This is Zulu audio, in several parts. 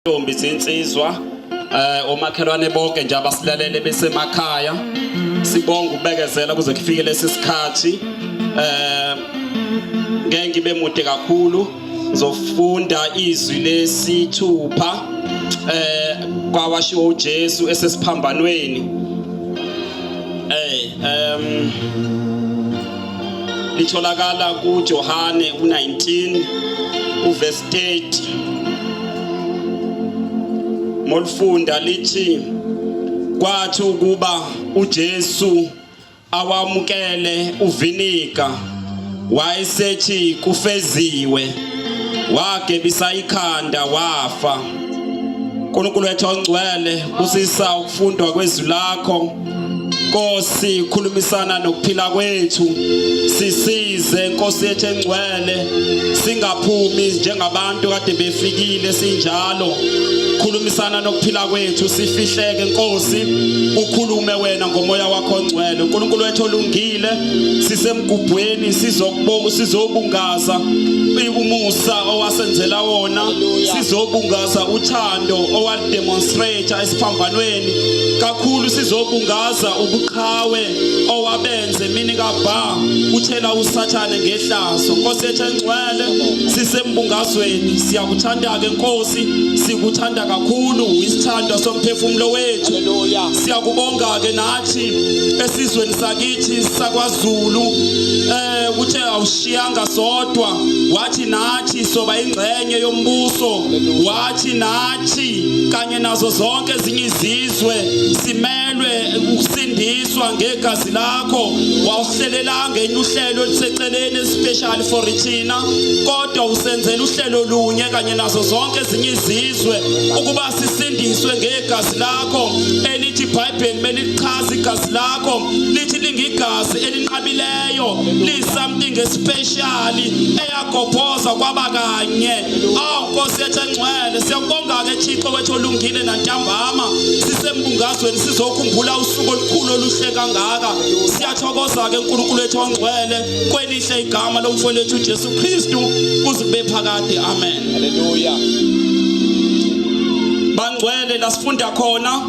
Ntombi zinsizwa omakhelwane bonke nje abasilalele besemakhaya, sibonga ukubekezela kuze kufike lesi sikhathi. Ngeke ngibe mude kakhulu, ngizofunda izwi lesithupha kwawashiwo uJesu esesiphambanweni. Litholakala kuJohane u19 uverse 30. Molifunda lithi, kwathi ukuba uJesu awamukele uvinika, wayesethi kufeziwe, wagebisa ikhanda wafa. uNkulunkulu wethu ongcwele, busisa ukufundwa kwezwi lakho. Nkosi, khulumisana nokuphila kwethu, sisize Nkosi yethu engcwele, singaphumi njengabantu kade befikile sinjalo. Khulumisana nokuphila kwethu, sifihleke Nkosi, ukhulume wena ngomoya wakho ongcwele. uNkulunkulu wethu olungile, sisemgubhweni, sizokubonga, sizobungaza umusa owasenzela wona, sizobungaza uthando owademonstrate esiphambanweni kakhulu, sizobungaza ubuqhawe owabenze mini kabha uthela usathane ngehlazo. Nkosi yethu engcwele, sisembungazweni, siyakuthanda ke Nkosi, sikuthanda kakhulu, isithandwa somphefumulo wethu. Siyakubonga ke nathi esizweni sakithi sakwaZulu uthe awushiyanga sodwa, wathi nathi soba ingxenye yombuso, wathi nathi kanye nazo zonke ezinye izizwe simelwe ukusindiswa ngegazi lakho. Wawuhlelelanga enye uhlelo oluseceleni special for thina, kodwa usenzela uhlelo lunye kanye nazo zonke ezinye izizwe ukuba sisindiswe ngegazi lakho, elithi iBhayibheli melichaza igazi lakho lithi lingigazi elinqabileyo, li something special eyagobhoza kwaba kanye. Awu Nkosi yethu engcwele, siyakubonga ke Thixo wethu olungile, nantambama sisembungazweni sizokhumbula usuku olukhulu oluhle kangaka. Siyathokoza ke uNkulunkulu wethu ongcwele kwelihle igama lomfowethu wethu uJesu Kristu kuze kube phakade, amen. Haleluya. Bangcwele, lasifunda khona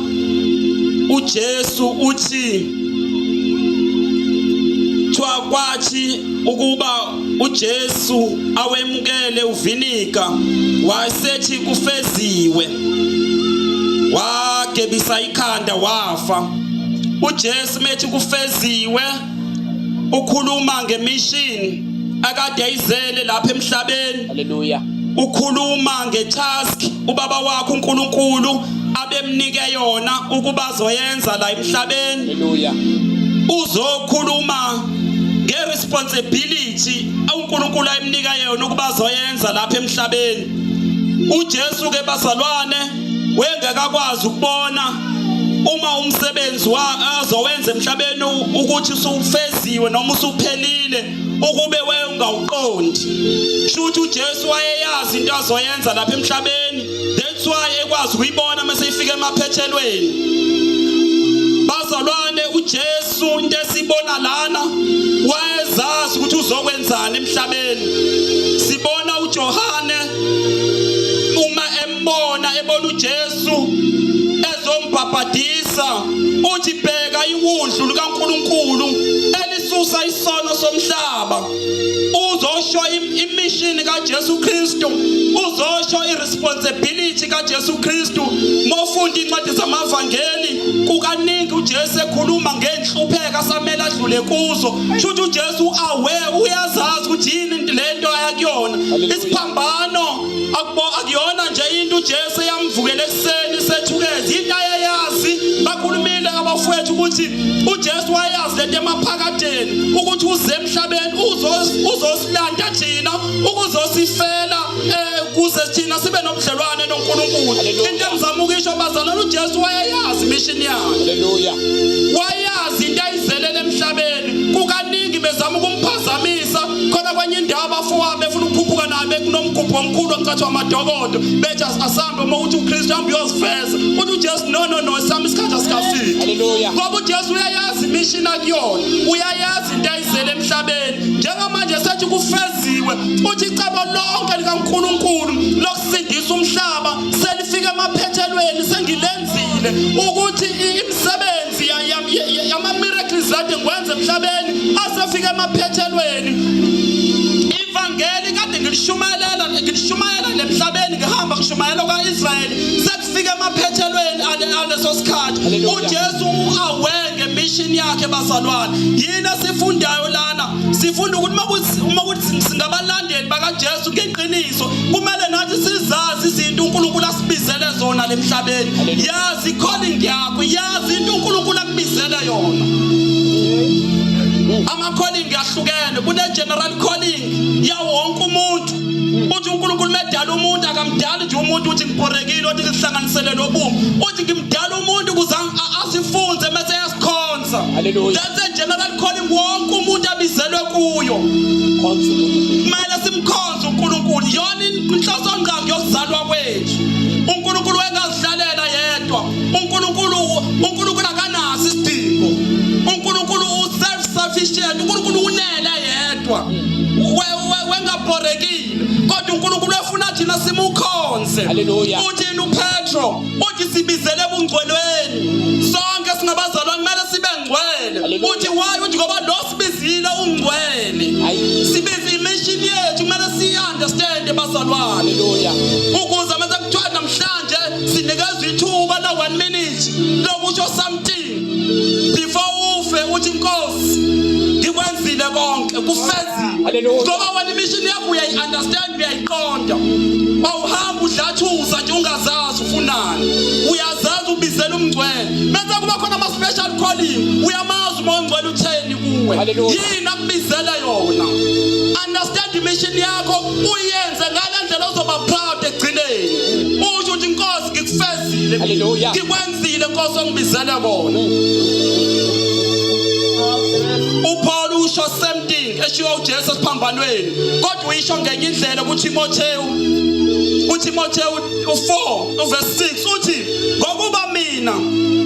uJesu uthi thiwa kwathi ukuba uJesu awemukele uvinika, wayesethi kufeziwe, wagebisa ikhanda wafa. uJesu methi kufeziwe, ukhuluma ngemission akade ayizele lapha emhlabeni. Haleluya. Ukhuluma ngetask ubaba wakhe uNkulunkulu abemnike yona ukuba azoyenza la emhlabeni. Haleluya. Uzokhuluma ngeresponsibility uNkulunkulu ayemnika yona ukuba azoyenza lapha emhlabeni. uJesu ke bazalwane wengekakwazi ukubona uma umsebenzi wa azowenza emhlabeni ukuthi usufeziwe noma usuphelile, ukube wayengawuqondi. Shuthi uJesu wayeyazi into azoyenza lapha emhlabeni, that's why ekwazi ukuyibona mase ifika emaphethelweni. Bazalwane, uJesu into esibona lana, wayezazi ukuthi uzokwenzani emhlabeni. Sibona uJohane uma embona, ebona uJesu ezombhabhadisa, uthi bheka iwundlu likaNkuluNkulu elisusa isono somhlaba. Uzosho imission kaJesu Kristu, uzosho iresponsibility kaJesu Kristu. Mofunda incwadi zamavangeli, kukaningi uJesu ekhuluma ngenhlupheko asamele adlule kuzo. Shuthi uJesu aware, uyazazi ukuthi yini lento ayakuyona. Isiphambano akubo akuyona nje into uJesu eyamvukela ekuseni sethukeza, into ayeyazi. Bakhulumile abafowethu ukuthi uJesu wayazi lento emaphakadeni, ukuthi uze emhlabeni uzosilanda thina, ukuzosifela ukuze thina sibe nobudlelwane noNkulunkulu. Into engizama ukisho bazalwane, uJesu wayeyazi mission yakhe. Haleluya. Wayazi into ayizelele emhlabeni. Kukaningi bezama ukumphazamisa khona kwenye indawo, abafowabo befuna ukukhuphuka naye bekunomgubho omkhulu ocathwa amadokodo, bethi asambe, uma uthi uKristu hambe uyoziveza. Uthi uJesu no no no, sami isikhathi asikafiki. Haleluya. Ngoba uJesu uyayazi mission akuyona, uyayazi into ayizele emhlabeni. Njengamanje sethi kufeziwe, uthi icebo lonke likaNkulunkulu lokusindisa umhlaba selifike. Sengifika emaphethelweni, sengilenzile ukuthi imisebenzi yama miracles kade ngikwenza emhlabeni asefika emaphethelweni. Ivangeli kade ngilishumayela, ngilishumayela lemhlabeni, ngihamba ngishumayela kwaIsrayeli, sekufika emaphethelweni aleso sikhathi. UJesu uaware ngemission yakhe bazalwane. Yini esifundayo lana? Sifunda ukuthi uma kuthi singabalandeli bakaJesu ngeqiniso, kumele nathi sizazi izinto uNkulunkulu asibizele zona lemhlabeni. Yazi calling yakho, yazi into uNkulunkulu akubizele yona. Ama calling ahlukene, kune general calling yawo wonke umuntu. Uthi uNkulunkulu medala umuntu, akamdali nje umuntu uthi ngibhorekile, uthi ngihlanganisele nobumbu, uthi ngimdala umuntu ukuze asifunze mase yasikhonza. That's a general calling wonke umuntu abizelwe kuyo. Kumele simkhonze uNkulunkulu, yona inhloso ngqangi yokuzalwa kwethu. uNkulunkulu wengazihlalela yedwa. uNkulunkulu akanaso isidingo. uNkulunkulu u self sufficient. uNkulunkulu unele yedwa, wengabhorekile, kodwa uNkulunkulu efuna thina simukhonze. Uthini uPetro? Uthi sibizele ebungcwelweni sonke, singabazalwane kumele sibe ngcwele. Uthi why? Uthi ngoba lo sibizile ungcwele. Sibize imission yethu, kumele siyi-understand bazalwane, ukuze mase kuthiwa namhlanje sinikezwa ithuba la 1 minute lokusho something before ufe, uthi inkosi ngikwenzile konke, kufeziwe. Ngoba wena imission yakho uyayi-understand, uyayiqonda. Awuhamba udlathuza nje ungazazi ufunani, uyazazi ubizela umngcwele. Bese kuba khona ama-special calling, uyamazi uma ungcwele utheni kuwe, yini akubizela yona. Understand imission yakho, uyenze ngale ndlela ozoba proud ekugcineni, usho ukuthi inkosi ngikufezile, ngikwenzile nkosi ongibizele kona. UPaul usho same thing eshiwo uJesu esiphambanweni, kodwa uyisho ngenye indlela kuTimothewu. KuTimothewu u4 uverse 6 uthi, ngokuba mina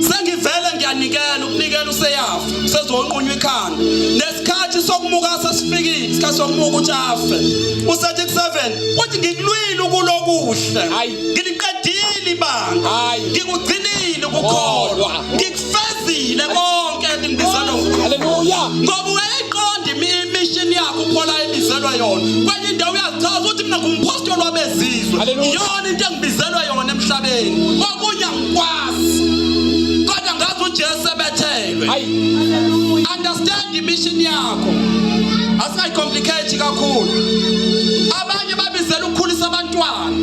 sengivele ngiyanikela ukunikela, useyafa, usezonqunywa ikhanda, nesikhathi sokumuka sesifikile, isikhathi sokumuka ukuthi afe. Usethi ku7 uthi, ngikulwile ukulokuhle, ngiliqedile ibanga, ngikugcinile ukukholwa, ngikufezile konke engibizela. Haleluya. Ngoba uyayiqonda imission yakho uPaul ayibizelwa yona. Kwenye indawo uyazichaza ukuthi mina ngumphostoli wabezizwe, iyona into engibizelwa yona emhlabeni, okunye angikwazi, kodwa ngazi uJesu ebethelwe. Understand imission yakho, asingayicomplicate kakhulu. Abanye babizela ukukhulisa abantwana,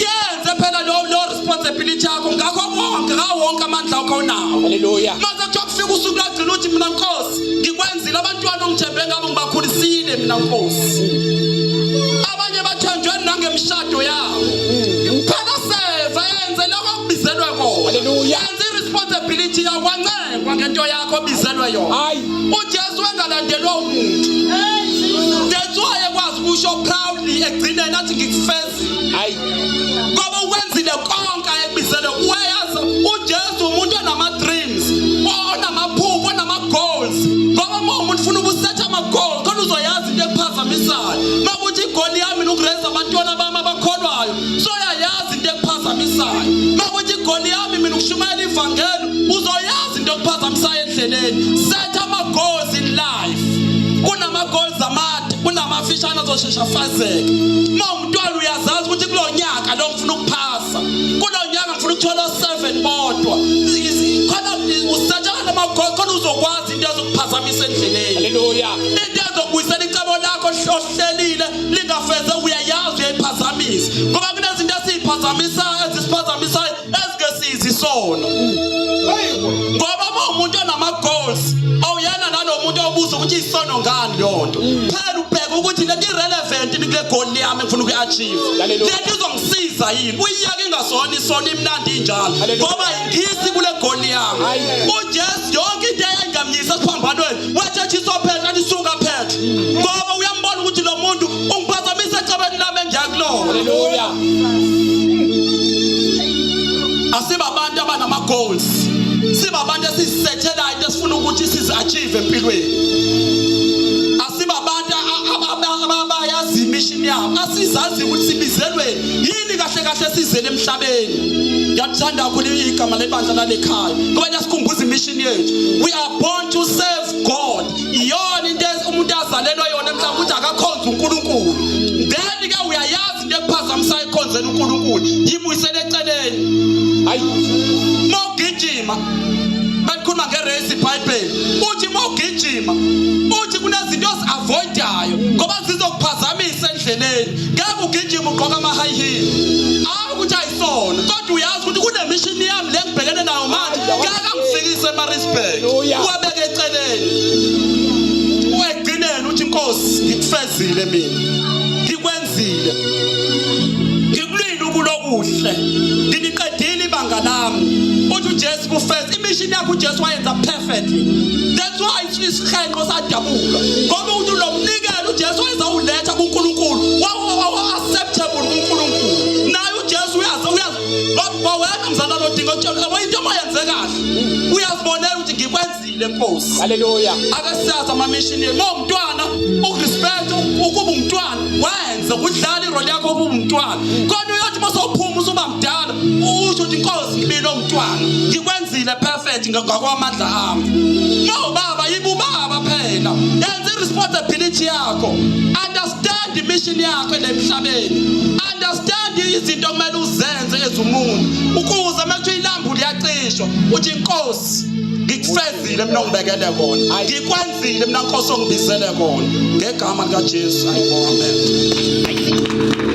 yenze phela lo responsibility yakho ngakho konke, ngawo wonke amandla akho onawo. Haleluya. Mase kuthiwa kufika usuku lwagcina, uthi mina nkosi ngikwenzile, abantwana ongithembe ngabo ngibakhulisile mina nkosi. Abanye bathenjwe nangemishado yabo. Phela seva, yenze lokho akubizelwe kona. Yenza i-responsibility yakho, wancengwa ngento yakho obizelwe yona. UJesu engalandelwa umuntu, that's why ekwazi ukusho proudly ekugcineni athi ngikufezile, ngoba ukwenzile konke ayekubizelwe. Uyayazi uJesu umuntu onama-dreams, onamaphupho, onama-goals, ngoba uma umuntu ufuna ukusetha ama-goals khona uzoyazi into ekuphazamisayo. Uma kuthi igoli yami ukureza abantwana bami abakholwayo, so uyayazi into ekuphazamisayo. Uma kuthi igoli yami mina ukushumayela ivangeli, uzoyazi into ekuphazamisayo endleleni. Set ama-goals in life. Kunama-goals amade, kunamafishane azoshesha afezeke. Uma umntwana uyazazi ukuthi kulo nyaka lo ngifuna ukuphasa, kulo nyaka ngifuna ukuthola 7 bodwa, khona usetshana nama-goals, khona uzokwazi into ezokuphazamisa endleleni, into ezokubuyisela icebo lakho ohlelile lingafeze. Uyayazi, uyayiphazamisa, ngoba kunezinto esiyiphazamisayo, ezisiphazamisayo, ezingesizi isono. Ngoba uma umuntu onama-goals, awuyena nalo muntu obuza ukuthi isono ngani leyo nto. Phela ubheka ukuthi lento irelevant yini kule goal yami engifuna ukuyi-achieve, lento izongisiza yini. Uyiyeke ingasona isono, imnandi injalo, ngoba ingisi kule goal yami. UJesu yonke into eyayingamyisa esiphambanweni, wethethiswa Petro, athi suka Petro, ngoba uyambona ukuthi lo muntu ungiphazamisa ecebeni lami engiya kulona. Haleluya. Asibabantu abanama-goals, sibabantu esizisethelayo into esifuna ukuthi sizi-achieve empilweni. Asibabantu abayazi. imishini yabo, asizazi ukuthi sibizelweni yini kahle kahle sizele emhlabeni. Ngiyakuthanda kakhulu igama lebandla lalekhaya ngoba liyasikhumbuza imishini yethu. We are born to serve God. Iyona into umuntu azalelwa yona emhlabeni, ukuthi akakhonze uNkulunkulu. Then ke uyayazi into ekuphazamisayo ekhonzeni uNkulunkulu, yibuyisele eceleni. Hayi. Mawugijima, balikhuluma ngerace iBhayibheli, uthi mawugijima, uthi kunezinto ozi-avoidayo ngoba zizokuphazamisa endleleni. Ngeke ugijime ugqoka ama-high heel. Hayi ukuthi ayisona, kodwa uyazi ukuthi kunemishini yami le ngibhekene nayo manje, ngeke angifikise eMaritzburg. Wabeka eceleni, wegcineni uthi, "Inkosi, ngikufezile mina, ngikwenzile, ngikulwile ukulokuhle, ngiliqedile ibanga lami." Uthi uJesu kufeza imishini yakho. uJesu wayenza perfectly. That's why isihenqo sadabula, ngoba uthi lo mnikelo uJesu wayezawuletha kuNkulunkulu wawu-acceptable kuNkulunkulu. Naye uJesu uyazi, uyazi wena mzalwane odinga ukutshela yabo into omayenze kahle, uyazibonela ukuthi ngikwenzile, Nkosi. Haleluya. Ake siyazi amamishini. Uma umntwana, ukurespect ukuba umntwana, wenze kudlala irole yakho ukuba umntwana, kodwa uyothi uma sewuphuma usuba mdala, usho ukuthi, "Inkosi, ngibile umntwana, ngikwenzile perfect ngakwamandla ami." No baba, yibubaba phela, yenza i-responsibility yakho, understand imission yakho le emhlabeni, understand izinto okumele uzenze ezumuntu, ukuze uma kuthiwa ilambu liyacishwa, uthi, "Inkosi, ngikufezile mina ongibekele kona, ngikwenzile mina, Nkosi, ongibizele kona." Ngegama likaJesu, ayibonga, amen.